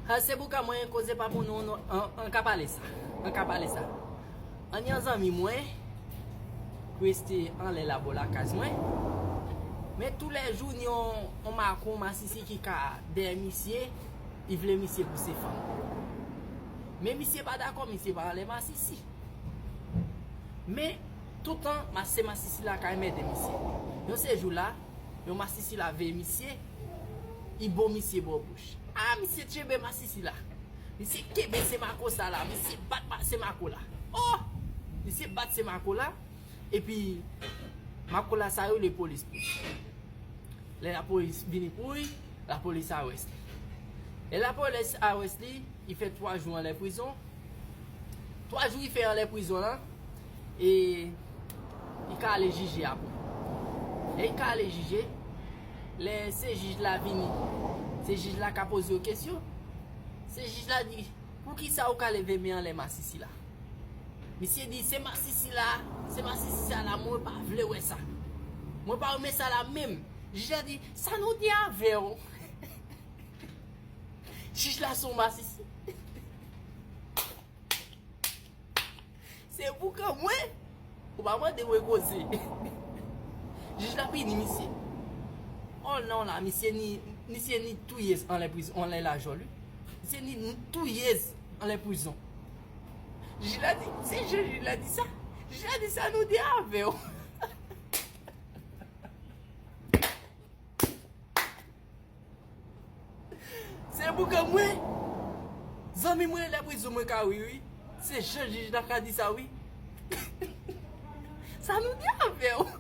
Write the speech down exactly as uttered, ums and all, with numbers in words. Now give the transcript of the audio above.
Ah, se pou ka mwen koze pa pou nou, nou an, an ka pale sa. An ka pale sa. An yon zanmi mwen reste anlè labo lakaz mwen. Men tou lè jou ni yon, yon makon masisi ki ka dèyè misye, li vle misye pou se fanm. Men misye pa dakò, misye pa anlè masisi. Men toutan, ma- se masisi la ka mède misye. Yon se jou la, yon masisi la veye misye, li bo misye bò bouch. Ah, misye tchenbe masisi la. Misye kenbe se mako sa la. Misye bat ma- se mako la. Oh! Misye bat se mako la. Epi, mako la sa yo le polis pou. Lè lapolis vini pou li, lapolis arès li. Lè lapolis arès li, li fè twa jou anlè prizon. Twa jou li fè anlè prizon lan, e li ka ale jije apre. Lè li ka ale jije, lè se jij la vini, se jij la ka poze yo kesyon. Se jij la di, "Poukisa ou ka leve men anlè masisi la?" Misye di, "Se masisi la, se masisi sa la, mwen pa vle wè sa. Mwen pa renmen sa la menm." Jij la di, "Sa nou di avè w?" Jij la se yon masisi. Se pou ka mwen, ou pa mande mwen koze. Jij la pini misye. Oh non la, misye ni, misye ni touyez anlè prizon, anlè lajòl, wi. Misye ni touyez anlè prizon. Jij la di, se jij la di sa. Jij la di, "Sa nou di avè w?" Se pou ka mwen, zanmi mwen, lè prizon mwen ka ri, wi. Se jan jij la ka di sa, wi. "Sa nou di avè w?"